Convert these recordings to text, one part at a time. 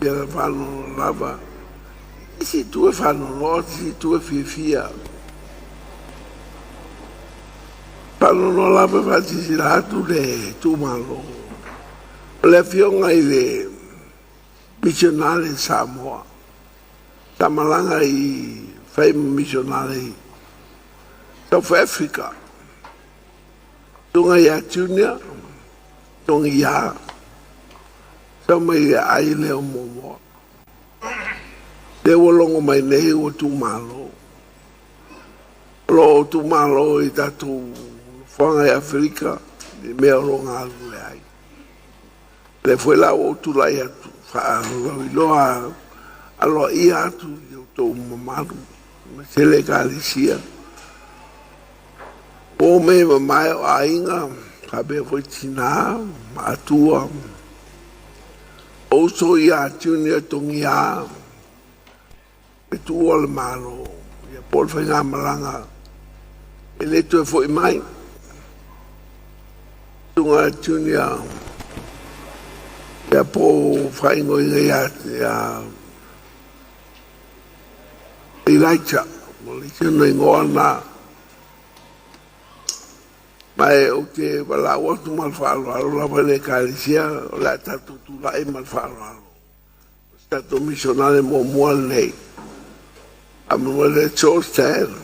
Ia le faanono lava. Isi itu e faanoanoa, isi itu e fiafia. Faanoanoa lava e faasilasila atu le itumalo o le Afioga i le Misionare Samoa sa malaga i fai ma misionare i South Africa, susuga ia Junior Togia, sau mai le aai lea o Moamoa. Lea ua logo mai nei ua tuumalo. O lo o tuumalo i tatou nofoaga i Aferika i mea o lo o galulue ai. O lea foi la ua ou tulai atu faalauiloa aloaia atu i outou mamalu aemaise le Ekalesia. Ua o mea mamae o aiga faapea foi tina ma atua. O uso ia Junior Togia le tuua o le Malo ia po o le faigamalaga e le toe foi mai. Susuga Junior ia po o faaigoaina ia Elijah mo le isi ona igoa lena. Ma e ou te valaau atu ma le faaaloalo lava i le Ekalesia, o le a tatou tulai ma le faaaloalo. O se tatou misionare muamua lenei. Faamolemole, let's all stand.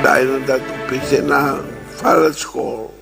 Dai na tatou pesena Fala School.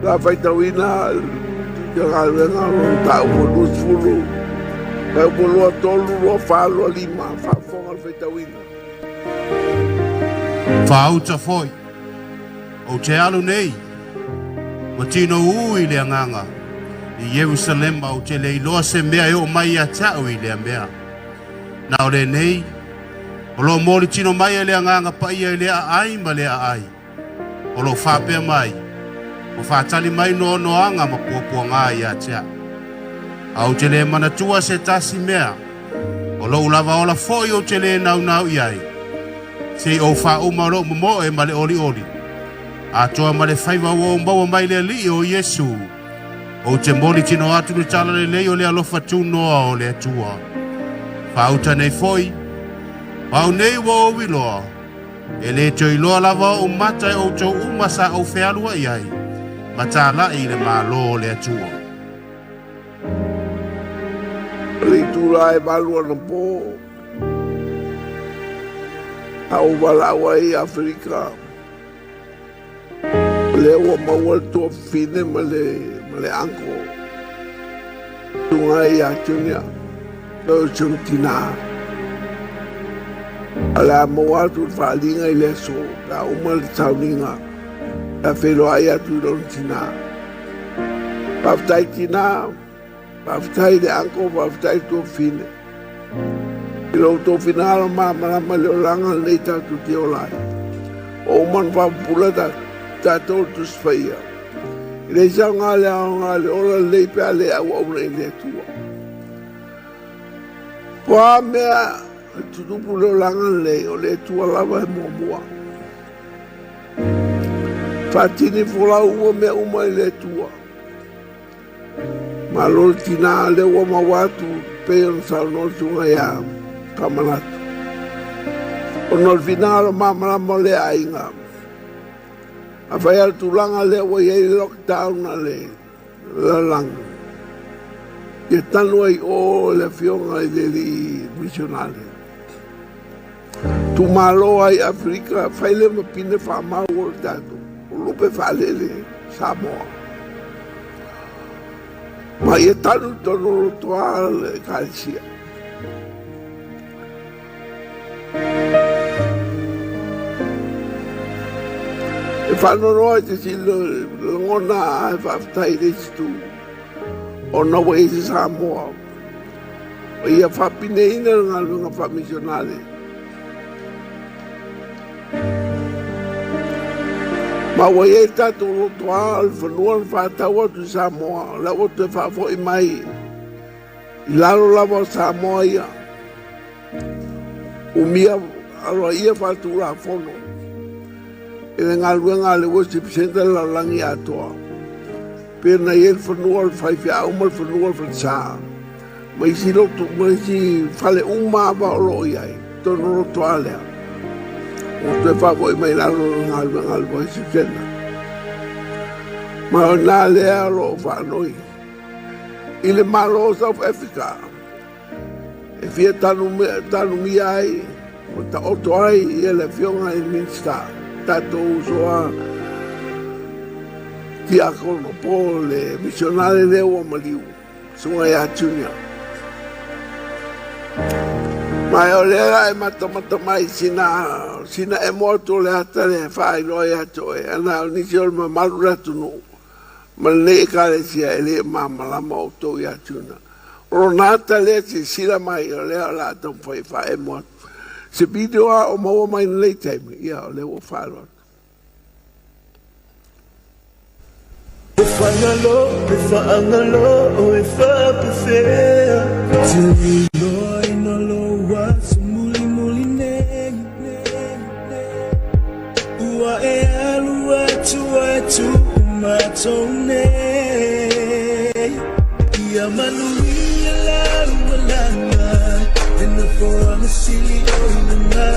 Le a faitauina le galuega o lona mataupu 20, fuaiupu 23, 24, 25, faafofoga le faitauina. Faauta foi, ou te alu nei, ua tinou i le agaga, i Ierusalema ou te le iloa se mea e oo mai ia te au i lea mea. Na o lenei, o lo o molitino mai e le agaga paia i le aai ma le aai. O lo o faapea mai, ua faatali mai noanoaga ma puapuaga ia te au. A ou te le manatua se tasi mea, o lou lava ola foi ou te le naunau i ai, se i ou faauma o lou momoe ma le olioli, atoa ma le faiva ua ou maua mai le Alii o Iesu, ou te molitino atu le tala lelei o le alofa tunoa o le Atua. Faauta nei foi, o au nei ua ou iloa, e le toe iloa lava oʻu mata e outou uma sa ou fealuai ai, ma talai i le Malo o le Atua. O le itula e 8 anapo, sa ou valaau ai i Aferika, o lea ua maua le tuafafine ma le, ma le uncle, susuga ia Junior, toe o si ona tinā. O le a maua atu le faaaliga i le aso pe a uma le sauniga, pe a feiloai atu i lona tinā. Faafetai tinā, faafetai i le uncle, faafetai i le tuafafine. I lo outou finagalo malamalama i le olaga lenei tatou te ola ai. Ua uma ona faapupula tatou le Tusi Paia. E leai se aoga le aoga le ola lelei pe a le auauna i le Atua. Po a mea e tutupu le olaga lenei, o le Atua lava e muamua. Faatini folau uma mea uma i le Atua. Malo le tinā, lea ua maua atu pei ona saunoa le susuga ia Famanatu. Ona o le finagalo malamalama o lea aiga, afai lava le tulaga lea ua i ai le lockdown a le lalolagi, ia tanu ai i o le afioga i le alii misionare. Tumalo ai Aferika, fai le ma pine faamau o le tatou lupe faalele Samoa. Ma ia tanu i tonu o lotoa le Ekalesia. E faanoanoa i te sili lagona a e faafetai i le isi itu ona ua i ai se Samoa o ia faapineina le galuega faamisionare. Ma ua i ai le tatou lotoa o le fanua na faatau atu i Samoa, o lea ua toe faafoi mai i lalo lava o Samoa ia. Umia aloaia faatulafono i le galuega a le Worship Centre le lalolagi atoa. Pei ona i ai le fanua o le faifeau ma le fanua o le falesa ma isi lotu ma isi fale uma lava o lo o i ai totonu o loto lava lea. Ua toe faafoi mai i lalo o le galuega a le Worship Centre. Ma o i ina lea o lo o faanoi i le Malo o South Africa e fia tanumia ai ma taoto ai ia le afioga i le Minisita, tatou uso a Tiakono po o le misionare lea ua maliu, Susuga ia Junior. Ma o lea la e matamata mai sina, sina emo atu o le ata lea e faailoa ia te oe, ana o nisi o le mamalu le atunuu ma lenei ekalesia e le malamalama outou ia Junior. O lona ata lea silasila mai o lea o le a taumafai e faaemo atu. Se video lava o maua mai lenei taimi, ia o lea ua faalo atu. E faigalo, e faagalo, e faapefea. Te iloaina lou aso mulimuli nei. Ua e alu atu e tuu matou nei. Ia manuia lau malaga e nofoaga sili o i luga.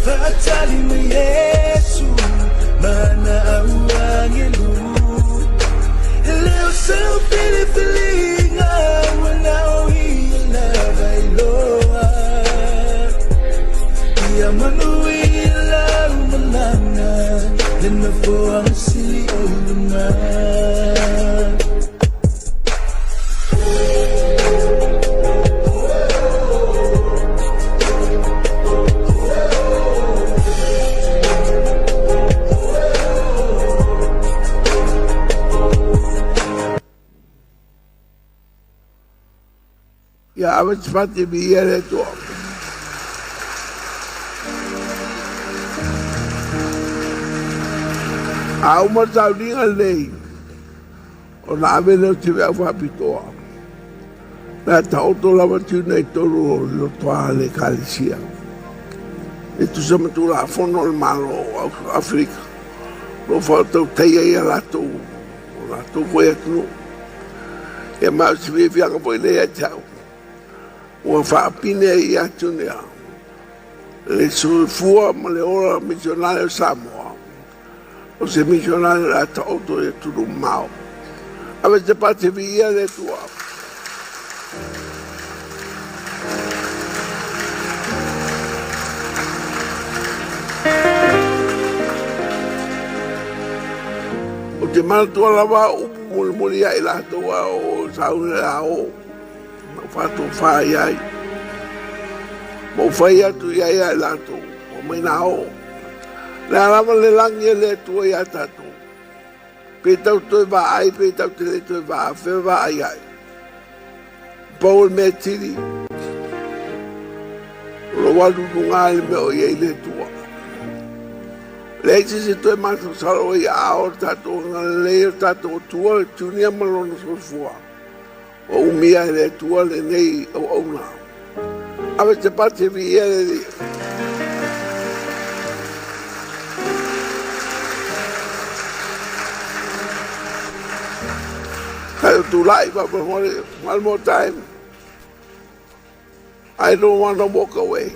Faatali mai Iesu ma ana au agelu. E le o sau filifiliga ua nao. Ia ave se fati viia le Atua. A uma le sauniga lenei, ona ave lea o se ve'au faapitoa. Le a taoto lava tiuna i totonu o le lotoa a le Ekalesia e tusa ma Tulafono a le Malo o Aferika o lo o faatautaia ai a latou o latou foi atunuu. Ia ma o se fiafiaga foi lea ia te au, ua faapine ai ia Junior le soifua ma le ola misionare o Samoa, o se misionare o le a taoto i atunuu mamao. Ave se pasi viia le Atua. Ou te manatua lava au upu mulimuli ia i latou a o sauni le a o, na ou faatofa i ai. Ma ou fai atu i ai ia i latou, ua mai na o. Le a lava le lagi e le Atua ia tatou. Pe tau toe vaai, pe tau te le toe vaai, fe vaai ai. Pau o le mea tili, o lou alu i luga i le mea o i ai le Atua. Leai se isi e toe masalosalo ai a o le tatou agalelei o le tatou Atua, Junior ma lona soifua. Ua umia e le Atua lenei auauna. Ave se pati e viia le Alii. Kai o tulai faamolemole one more time. I don't want to walk away.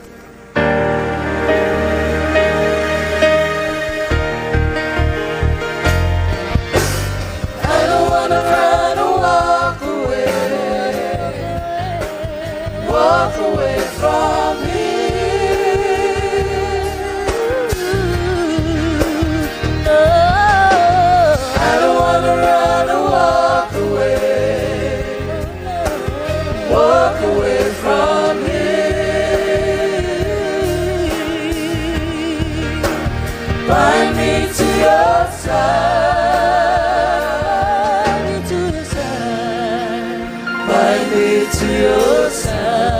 I don't wanna run or walk away, walk away from here. I don't wanna run or walk away, walk away from here. Bind me to your side, to your side. Bind me to your side.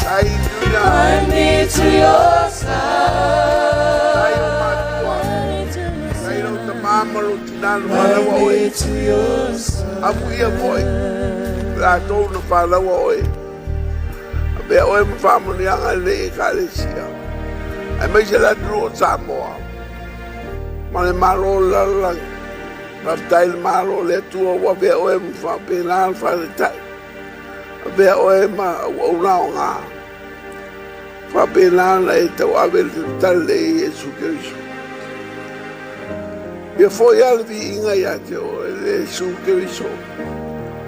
Tai Junior, Bind me to your tai o matua, side. To your tai lau side. tamā ma lou tinā na fanau Bind oe. me to your side. Amuia foi, latou na fanau oe. Avea oe ma faamanuiaga i lenei Ekalesia, aemaise le atunuu o Samoa ma le Malo o le lalolagi. Faafetai i le Malo o le Atua ua avea oe ma faapena le faataitai. Avea oe ma auauna aoga. Faapena ona e tauave le talalelei e Iesu Keriso. Ia foi lava le viiga ia te oe le Iesu Keriso.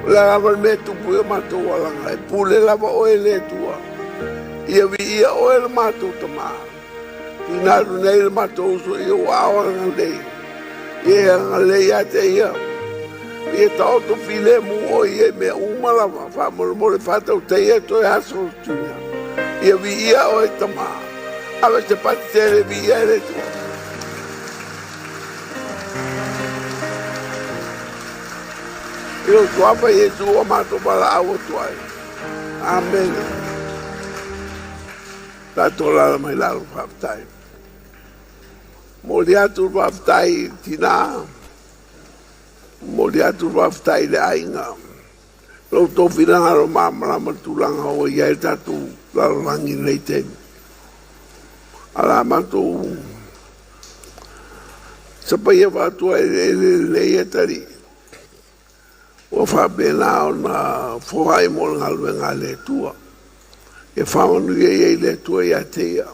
O le a lava le mea e tupu i o matou alaga, e pule lava oe e le Atua. Ia viia oe le matou Tama. Tuuina atu nei le matou uso i ou aao agalelei. Ia e agalelei ia te ia. Ia taoto filemu oe ia i mea uma lava, faamolemole faatautaia toe aso o Junior. Ia viia oe Tama. Ave se pati tele viia e le Atua. I lou suafa Iesu ua matou valaau atu ai. Amene. Tatou alaala mai lalo, faafetai. Momoli atu le faafetai i le tina, momoli atu le faafetai i le aiga. Lo outou finagalo malamalama i le tulaga ua i ai le tatou lalolagi i lenei taimi. A o le a matou sapaia faatua i le eleele lelei atalii ua faapena ona foai mo le galuega a le Atua. Ia faamanuia i ai le Atua ia te ia.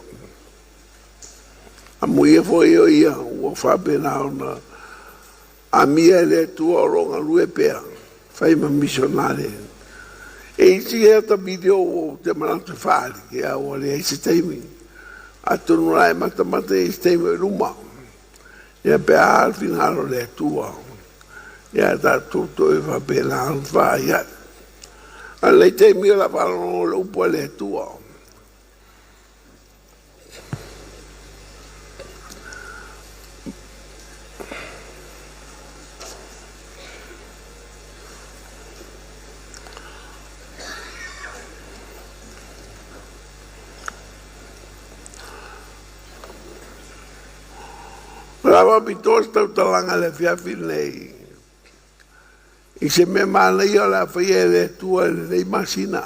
Amuia foi o ia ua faapena ona amia e le Atua o lo o galue pea, fai ma misionare. E isi ata video ou te manatu e faaali, ia ua leai se taimi. Atonu la e matamata i se taimi o i luma. Ia pe a le finagalo o le Atua, ia tatou toe faapena ona faaali ai. A o lenei taimi o le a faalogologo i le upu a le Atua. O le a faapitoa se tautalaga i le afiafi lenei i se mea manaia o le a faia e le Atua i lenei masina.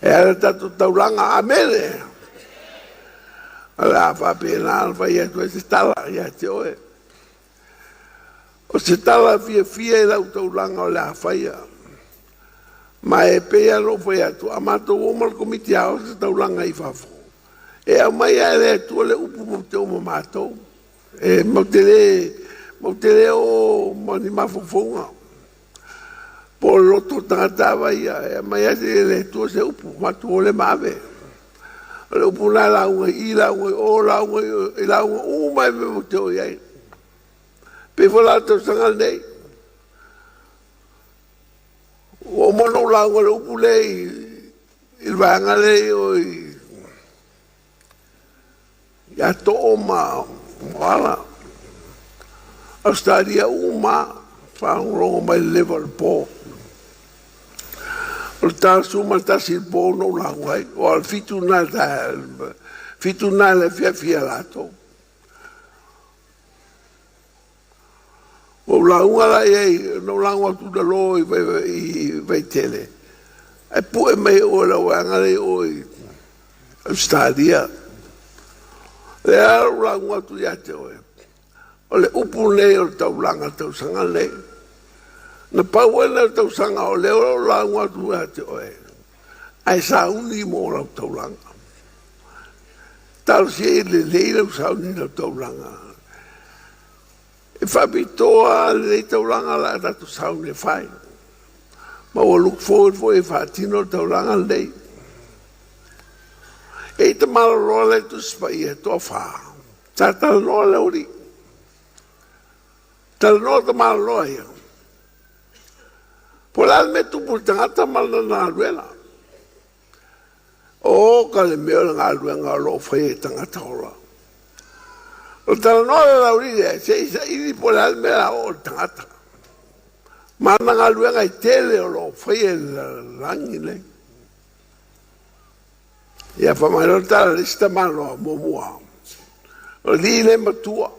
E ala le tatou taulaga. Amene. O le a faapena ona fai atu ai se tala ia te oe. O se tala fiafia i lau taulaga o le a faia. Ma e pei lava ona ou fai atu, a matou o ma le Komiti Aoao se taulaga i fafo, e aumai lava e le Atua le upu matou te o ma matou. E matou te le, matou te le o ma ni mafaufauga po o le loto o le tagata ava ia, e aumai lava e le Atua se upu, matou o lea ma ave. O le upu lena e lauga i i, lauga i o, lauga i lauga uma e matou te o i ai. Pei foi la le tausaga lenei, ua uma ona ou lauga i le upu lea i le vaega lea i o i ia Too ma Moala, Ausetalia uma lava, faalogologo mai i le leva o le po. O le ta 11 i le po na ou lauga ai, aua o le 7 lena i le taeao, 7 lena i le afiafi ia latou. Ua ou lauga la i ai, na ou lauga atu i lalo i Vaitele, ae pue mai e oe lau vaega lea i o i Ausetalia. O lea la ou lauga atu ia te oe, o le upu lenei o le taulaga i le tausaga lenei. Na pau ai lea o le tausaga o lea o lauga atu ia te oe, ae sauni mo lau taulaga. Talosia ia lelei lau sauni i lau taulaga. E faapitoa lenei taulaga o le a tatou sauni e fai. Ma ua look forward foi e faatino le taulaga lenei. E i te maloloa le Tusi Paia e toafa. Sa talanoa le aualii. Talanoa ta maloloa ia. Po o le a le mea e tupu i le tagata ma lana galuega. O ka le mea o le galuega o lo o faia e tagata ola. O le talanoa le laulii lea, se i saili po o le a le mea a oo i le tagata. Ma ana galuega e tele o lo o faia i le lalolagi nei. Ia faamalo le tala i le isi tamaloa muamua. O le alii le matua.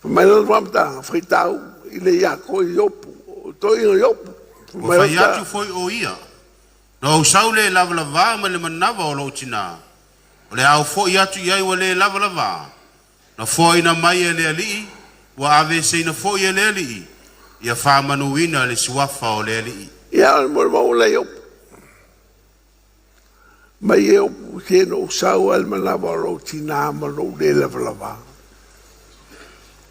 Fai mai lana faamatalaga, faitau i le Iako i Iopu, o toeaina o Iopu. Ua fai atu foi ʻo ia, Na ou sau le lavalavā mai le manava o lou tinā, o le a ou foʻi atu i ai ua le lavalavā. Na foaina mai e le Alii, ua aveeseina foi e le Alii, ia faamanuina le suafa o le Alii. Ia, o le molimau la Iopu. Mai e Iopu, se na ou sau lava i le manava o lou tinā ma lou le lavalava.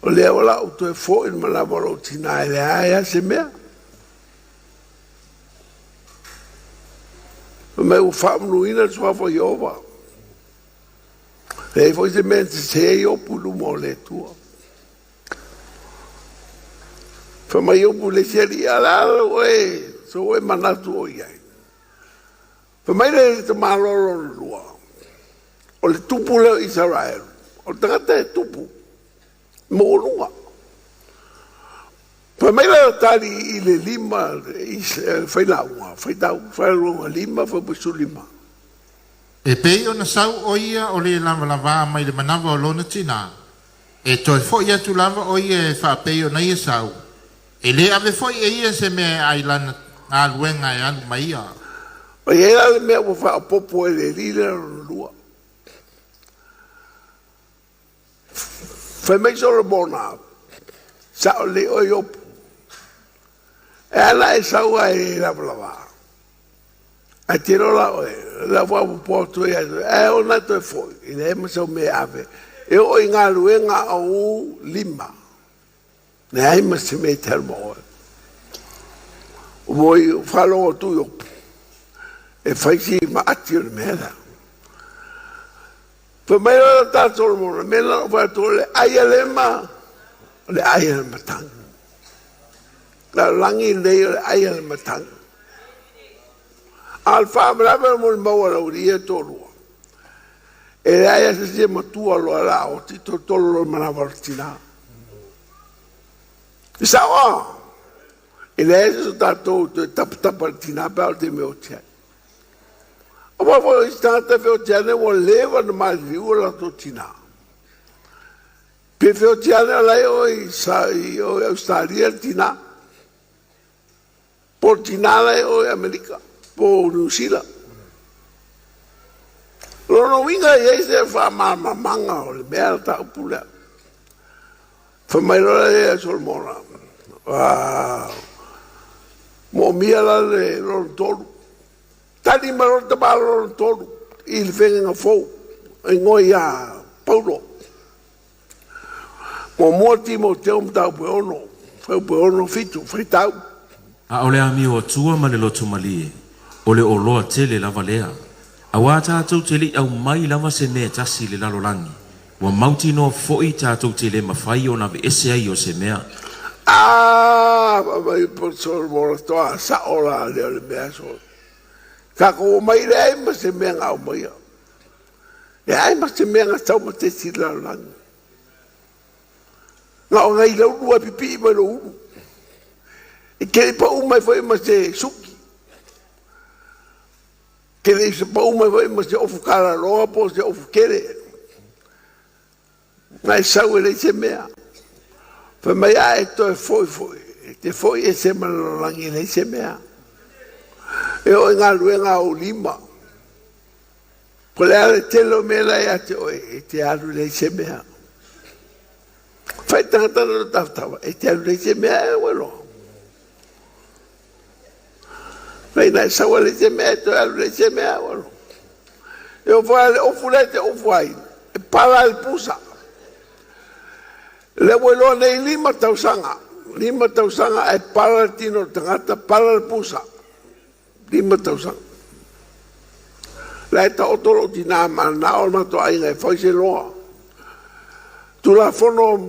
O lea o le a ou toe foi i le manava o lou tinā e leai lava se mea. Fai mai ua faamanuina le suafa o Ieova. E leai foi se mea na sese ai Iopu i luma o le Atua. Fai mai Iopu i le isi alii, a o le a lou oe, sou oe manatu o i ai? Fai mai le tamaloa lona lua, o le tupu lea o Isaraelu, o le tagata e tupu, maualuga. Fai mai le tali i le lima failauga, faitau, failauga lima, faipuisu lima. E pei ona sau ʻo ia o le lavalavā mai le manava o lona tinā, e toe foʻi atu lava ʻo ia e faapei ona ia sau, e lē ave foi e ia se mea e ai lana galuega e alu ma ia. Ua i ai la le mea ua faaopoopo e le alii lea lona lua. Fai mai Solomona, Sao lelei oe Iopu, e ala e sau ai e lavalava. Ae te iloa la oe, o lau faaopoopo atu ai ia te oe, ae ona toe foi, e leai ma sau mea e ave, e oo i galuega a ou lima. Leai ma se mea e te alu ma oe. Ua oi faalogo atu Iopu, e fai si maati o le mea lea. Fai mai la tā Solomona, mea na ou fai atu, o le ai a le ma, o le ai a le matagi. Lalolagi lenei o le ai a le matagi. A o le faalavelave o le molimau a Laualii e toalua, e leai lava se isi e matua loa la oti tolotolo loa i le manava o le tina. E sao a? E leai se o tatou toe tapatapa i le tina pe a o le taimi e oti ai. Aua foi o isi tagata e feoti ane ua leva ona maliliu o latou tina. Pe feoti ane o la e o i sa i o i Australia le tinā. Po o le tinā la e o i Amerika, po o Niu Sila. O lona uiga e i ai se faamalamalamaga o le mea le taupu lea. Fai mai loa lea ia Solomona, ua moomia la le lona tolu. Tali mai loa le tama lona tolu i le feagaiga fou, e igoa ia Paulo. Muamua Timoteo mataupu e 6, fuaiupu e 6, 7, faitau. A o le amio atua ma le loto malie, o le oloa tele lava lea. Auā tatou te le i aumai lava se mea e tasi i le lalolagi, ua mautinoa foi tatou te le mafai ona aveese ai o se mea. A fai mai Solomona, Toa sao la lea o le mea soo. Tatou omai leai ma se mea na aumaia. Leai ma se mea na taumatesi i le lalolagi. Na o nai laulu e pipii mai lou ulu. E te le i pau mai foi ma se suki. E te le i pau mai foi ma se ofu kalaloa po o se ofu tele. Na e sau e leai se mea. Fai mai a e toe foi foi, e te foi ese ma le lalolagi e leai se mea. E oo i galuega a ou lima. Po o le a le tele o mea la ia te oe, e te alu e leai se mea. Fai tagata na tavatava, e te alu leai se mea e ua iloa. Fai na e sau e leai se mea, e toe alu leai se mea ua iloa. E oo foi le ofu lea e te ofu ai, e pala le pusa. Lea ua iloa nei 5 tausaga, 5 tausaga ae pala le tino o le tagata, pala le pusa. 5 tausaga. La e taoto lou tinā mananao o le matou aiga e fai se loa. Tulafono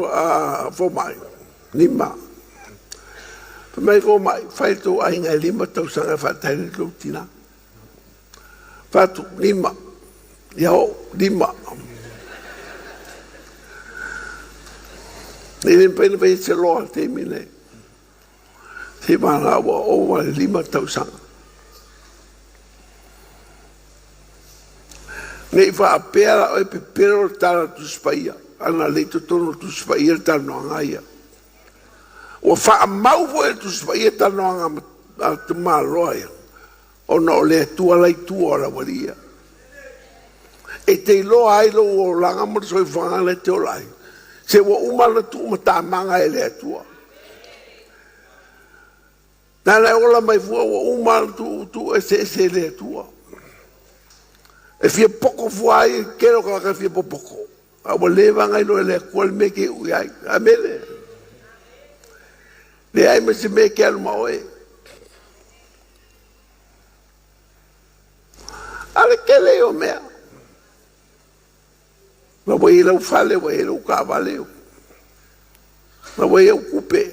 fomai, 5. Fai mai fomai, fai le tou aiga e 5 tausaga e faatali le tou tinā. Fatu, 5. Ia oo, 5. E le mafai ona fai se loa i le taimi lenei. Se vana ua ova le 5 tausaga. Ne i faapea la oe pepelo le tala Tusi Paia, ana le i totonu o le Tusi Paia le talanoaga ia. Ua faamau foi e le Tusi Paia talanoaga a tamaloa ia, ona o le Atua la i tua o le aualii ia. E te iloa ai lou olaga ma le soifuaga lea e te ola ai, se ua uma ona tuumatamaga e le Atua. Na ona e ola mai fua ua uma ona tuueseese e le Atua. E fia poko fua ai, tele o tagata e fia popoko, a ua leva ona iloa e le Atua le mea e te iu i ai. Amene. Leai ma se mea e te alu ma oe. A le tele ia o mea. La ua i ai lau fale, ua i ai lau taavale, la ua i ai au tupe,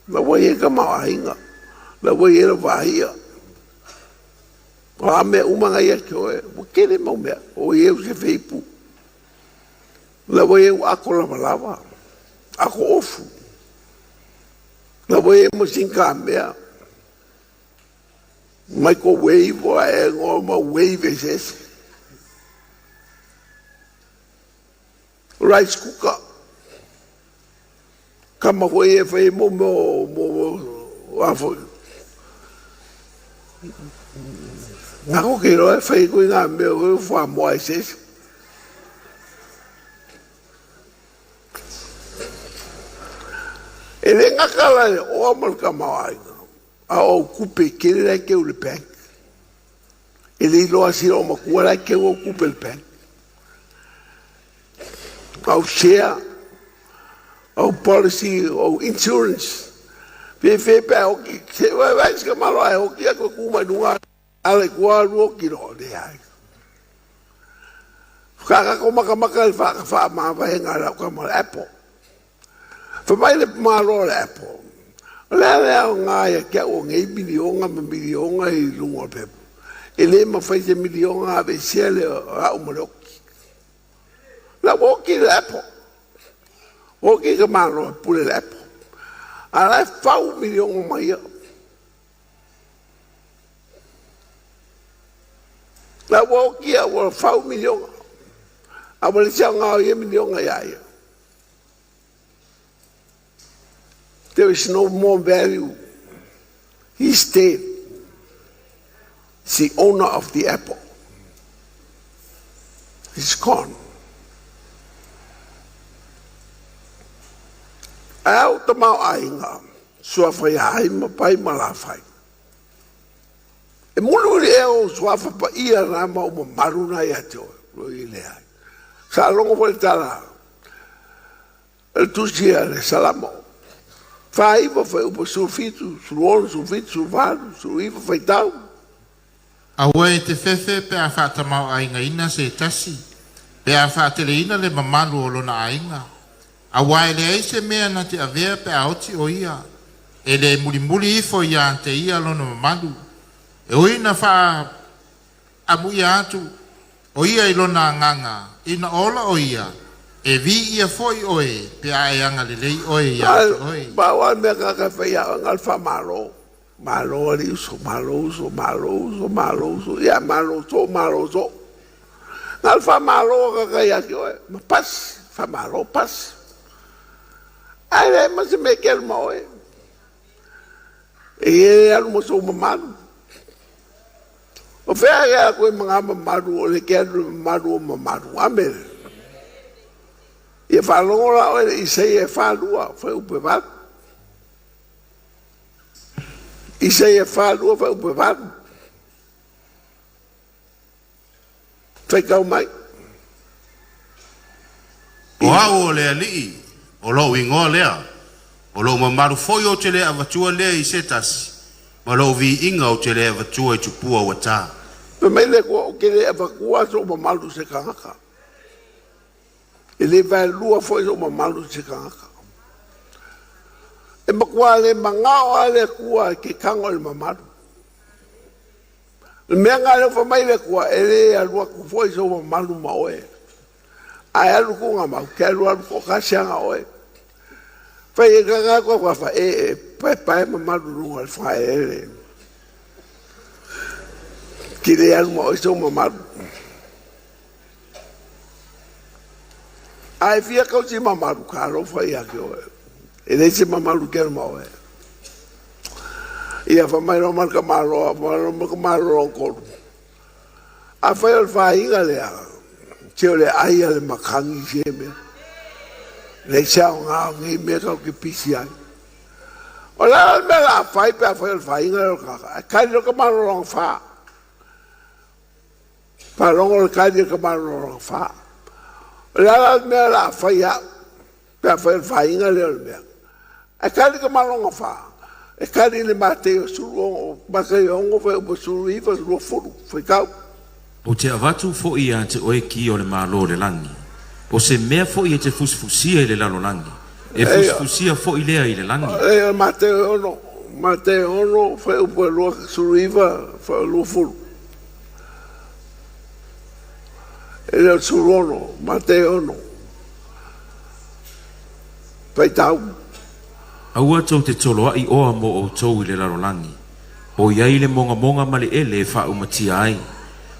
la ua i ai tamaoaiga, la ua i ai lau vaaia. O a mea uma na ia te oe, ua tele mau mea. Ua i ai au sefe ipu, la ua i ai au ato lavalava, ato ofu, la ua i ai masini kamea, microwave o ae igoa ma wave eseese. Rice cooker, kama foi e fai mo mo mo a foi. Ngā ko ke roa e whai koe ngā mea o whamoa eseese. E le gata la le oa ma le tamaoaiga, a o au kupe tele la e teu i le bank. E le iloa sila o matua la e teu au kupe i le bank. Au share, au policy, au insurance. Pe fe pe a oki, se vai vai se malo ai oki a ko ku mai lunga ala i kua alu oki no le ai. Whakakako makamaka le whakamāwaenga lau ka ma le Apple. Fai mai le Malo o le Apple, o le a le aoga ia te au o nei milionga ma milionga i luga o le pepa. E le mafai se milionga aveesea le au ma le oki. La ua oki le Apple. Ua oki ka Malo e pule le Apple. A la e fau milionga mai ia. La ua oki ia ua fau milionga. A ua le isi aoga o ia milionga ia ia. There is no more value. He's dead. He's the owner of the apple. He's gone. Ae au tamaoaiga, suafa ia ai ma pai ma lafai. E mulimuli ea ou suafa paia na ma ou mamalu na ia te oe, o i leai. Sa logo foi le tala, o le tusi a le Salamo, 49 fuaiupu 17, 16, 17, 18, 19, faitau. Aua e te fefe pe a faatamaoaigaina se tasi, pe a faateleina le mamalu o lona aiga. Auā e leai se mea na te avea pe a oti o ia, e le mulimuli ifo iā te ia lona mamalu. E ui ina faaamuia atu o ia i lona agaga, ina ola o ia, e viia foi oe pe a e agalelei oe iā te oe. Pau lava le mea tagata e fai ia oe, na o le faamalo. Malo alii uso, malo uso, malo uso, malo uso, ia malo soo, malo soo. Na o le faamalo a tagata ia te oe, ma pasi, faamalo, pasi. Ae leai ma se mea e te alu ma oe. E le alu ma sou mamalu. O fea e alu atu ai ma ngā mamalu o le te alu i le mamalu o mamalu. Amene. Ia faalogo la oe i le Isaia e 42, fuaiupu e 8. Isaia 42, fuaiupu e 8. Faitau mai. O au o le Alii, o lou igoa lea, o lou mamalu foi ou te le avatua lea i se tasi, ma lou viiga ou te le avatua i tupua ua ta. Fai mai le Atua, Ou te le avatua sou mamalu i se tagata, e le vaelua foi sou mamalu i se tagata. E matua le manao lava le Atua e te tago i le mamalu. O le mea lena lea ua fai mai le Atua, e le alu atu foi sou mamalu ma oe. Ae alu tuugamau, te alu alu toatasi lava na oe. Fai e gaga atu au afa, e paepae mamalu i luga o le fagaeleele. Te le alu ma oe sou mamalu. Ae fia tausi mamalu, talofa ia te oe. E leai se mamalu te alu ma oe. Ia fai mai loa ma le tamaloa, fai mai loa ma le tamaloa lona tolu. Afai o le fāiga lea, se o le ai a le matagi se mea. Leai se aoga o nei mea tatou te pisi ai. O le a le mea o le a fai pe afai o le fāiga lea o le tagata, ae kali loa tamaloa lona fa. Faalogo le kali a le tamaloa lona fa. O le a la le mea o le a fai au pe afai o le fāiga lea o le mea. Ae kali tamaloa lona fa, e kali i le Matei 16, Matei 6 fuaiupu 19, 20, faitau. Ou te avatu foi iā te oe ki o le Malo o le lagi, o se mea foi e te fusifusia i le lalolagi, e fusifusia foi lea i le lagi. E o Matei 6, Matei 6, fuaiupu e 29, 20. E le o le 16, Matei 6. Faitau. Aua tou te toloaʻi oa mo ʻoutou i le lalolagi, ʻoiai le mogamoga ma le ʻele e faaʻumatia ai,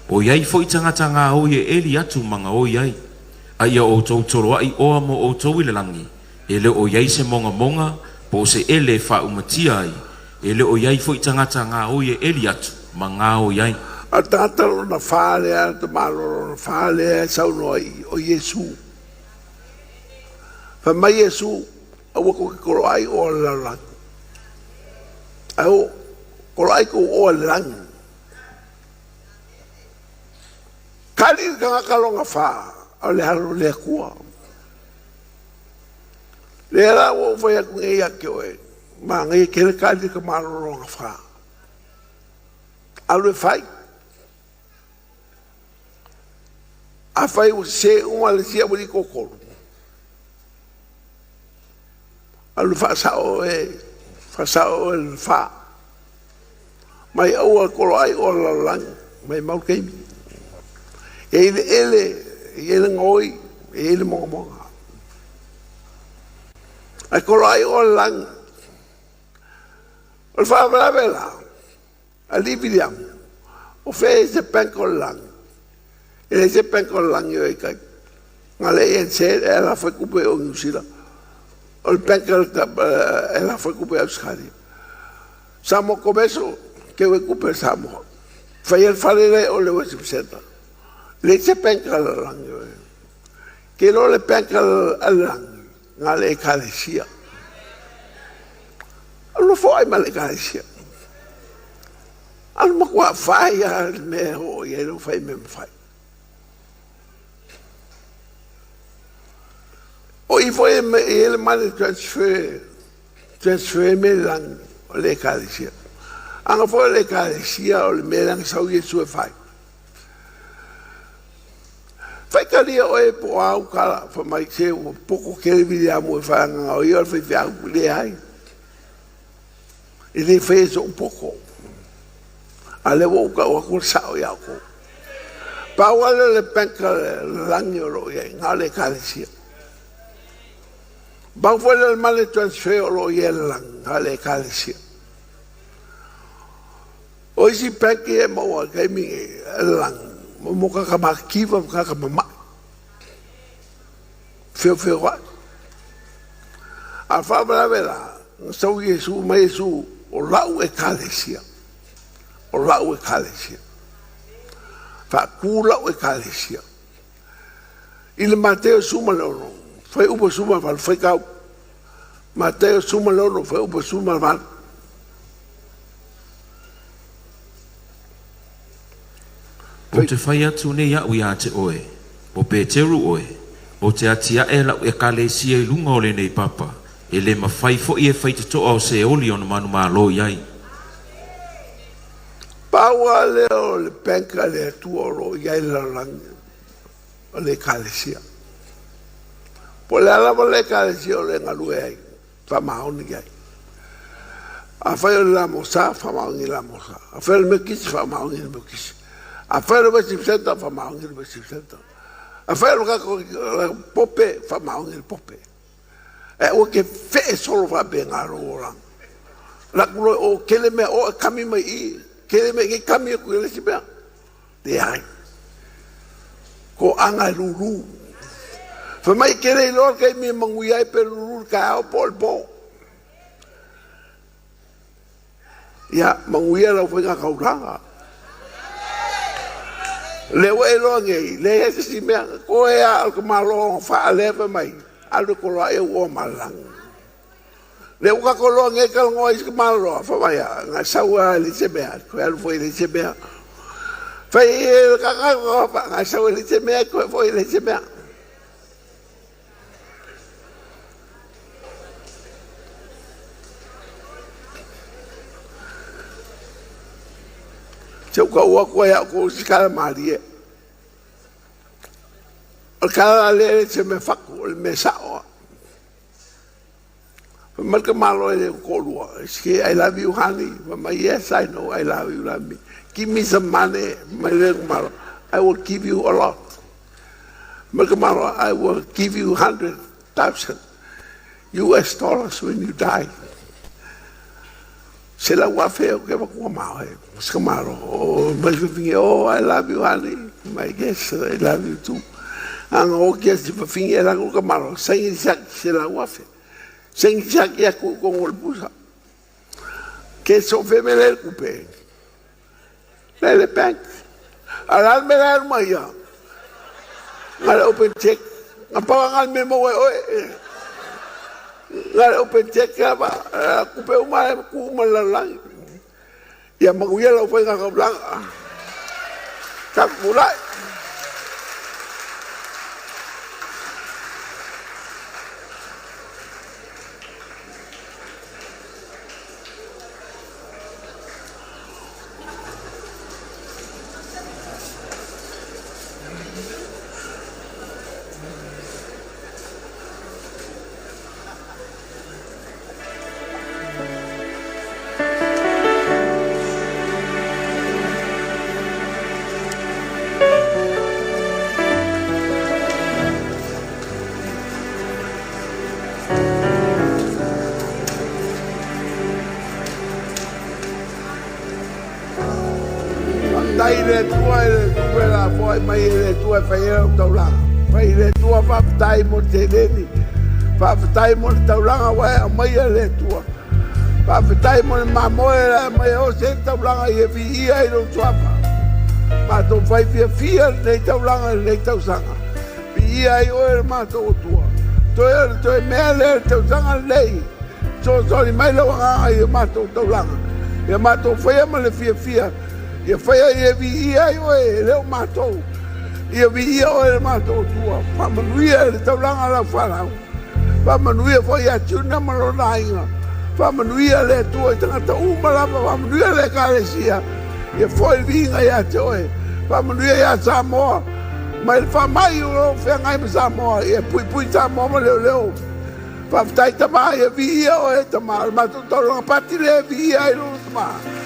ʻoiai foi tagata gaoi e ʻeli atu ma gaoi ai. A ia ʻoutou toloaʻi oa mo ʻoutou i le lagi, e le o i ai se mogamoga po o se ʻele e faaʻumatia ai, e le o i ai foi tagata gaoi e ʻeli atu ma gaoi ai. A tagata lona fa lea, tamaloa lona fa lea e saunoa ai o Iesu. Fai mai Iesu, Aua kou te koloai oa le lalolagi. Ae o, koloai kou oa le lagi. Kali le tagata lona fa, a o le alo o le Atua. Lea la ua ou fai atu nei ia te oe, manaia tele kali le tamaloa lona fa. Alu e fai. Afai ua sese uma le isi aualii toatolu, alu faasao oe, faasao oe le fa. Mai aua le toloai oa le lalolagi, mai mau le taimi. E i ai le ele, e i ai le gaoi, e i ai le mogamoga. Ae toloai oa le lagi. O le faalavelave la, Alii Viliamu, o fea e se bank o le lagi? E leai se bank o le lagi o e kai. Na le ANZ e ala fai kupe o New Zealand. O le bank e lafo ai kupe i Ausetalia. Samoa Commercial, keu ai kupe a Samoa. Fai ai le fale lea o le worship centre. Leai se bank a le lalolagi o i ai. Ke iloa le bank a le lalolagi, na o le Ekalesia. Nofo ai ma le Ekalesia. A o le matua fai lava le mea e oo i ai lau fai mea mafai. O i foi e i ai le money transfer, transfer mea i le lagi o le Ekalesia. Ana foi o le Ekalesia o le mea leaga sau Iesu e fai. Faitalia oe po o a au tala, fai mai se ua poto tele Viliamu e fai agaga o ia o le faifeau. Leai. E le faia so'u poto, a o lea ua ou tau atu le sa'o ia outou. Pau lava lea o le bank a le lalolagi o lo o i ai, na o le Ekalesia. Pau foi lea o le money transfer o lo o i ai i le lalolagi, na o le Ekalesia. O isi bank ia e maua i le taimi lenei i le lalolagi, mo tagata matitiva ma tagata mama'i, feofeoai. A o le faalavelave la, na sau Iesu mai Iesu, o lau Ekalesia, o lau Ekalesia. Faatu lau Ekalesia. I le Mateo 16, fuaiupu 18, faitau. Mateo 16, fuaiupu 18. Ou te fai atu nei au iā te oe, o Peteru oe, ou te atiae lau ekalesia i luga o lenei papa, e le mafai foi e faitotoa o Seoli ona manumalo i ai. Pau lava lea o le bank a le Atua o lo o i ai le lalolagi, o le Ekalesia. Po o le a lava le Ekalesia o lo o e galue ai, faamaoni i ai. Afai o le lamosa, faamaoni i le lamosa. Afai o le Metotisi, faamaoni i le Metotisi. Afai o le Worship Centre, faamaoni i le Worship Centre. Afai o le tatou Pope, faamaoni i le Pope. Ae aua te fee solo faapena lou olaga. Laku loa o kele mea o e kami mai i, kele mea i kami atu i le isi mea. Leai. Toaga e lulu. Fai mai e te le iloa le taimi e manuia ai pe lulu i le taeao po o le po. Ia, manuia lau faiga taulaga. Lea ua e iloa nei, leai se isi mea, toe lava o le tamaloa faalea fai mai, alu e toloai au oa ma le lagi. Lea ua tatou iloa nei talanoa i isi tamaloa, fai mai, na sau lava e leai se mea, toe alu foi e leai se mea. Fai na sau e leai se mea, toe foi e leai se mea. Se ua tau atu ai au kou se tala malie. O le tala lea e se mea fatu, o le mea sa'o. Fai mai le tamaloa e le toalua, Ski, I love you honey. Fai mai, yes, I know I love you, love me. Give me some money. Fai mai le tamaloa, I will give you a lot. Fai mai le tamaloa, I will give you 100,000 US dollars when you die. 100,000 o ke avatua ma oe. Se tamaloa, oh, mai fafine, oh, I love you honey. Fai mai, yes, I love you too. Ana oki atu si fafine e lanu le tamaloa, saini siaki 100,000. Saini siaki atu i tonu o le pusa. Ke so fe me le kupe. Le le bank. A la me la ma ia. Nga le open check. Nga pawa nga me mo oe. Nga le open check ya ba. Kupe uma ku uma la la. Ia manuia lau faiga taulaga. Tapulai. Faafetai i le Atua i le tupe lafoai mai e le Atua e fai ai lau taulaga. Fai i le Atua faafetai mo le seleni. Faafetai mo le taulaga ua e aumaia e le Atua. Faafetai mo le mamoe e aumai e osi ai le taulaga ia viia ai lou suafa. Matou fai fiafia lenei taulaga i lenei tausaga. Viia ai oe le matou Atua. Toe o le toe mea lea i le tausaga lenei. Fesoasoani mai lau Agaga i a matou taulaga. Ia matou faia ma le fiafia. Ia faia ia viia ai oe e le o matou. Ia viia oe le matou Atua. Faamanuia i le taulaga a lau fanau. Faamanuia foi ia Junior ma lona aiga. Faamanuia le Atua i tagata uma lava. Faamanuia le Ekalesia. Ia foi le viiga ia te oe. Faamanuia ia Samoa. Mai le faamai o lo o feagai ma Samoa. Ia puipui Samoa ma leoleo. Faafetai Tama, ia viia oe Tama. O le matou taulaga pati lea e viia ai lou Tama.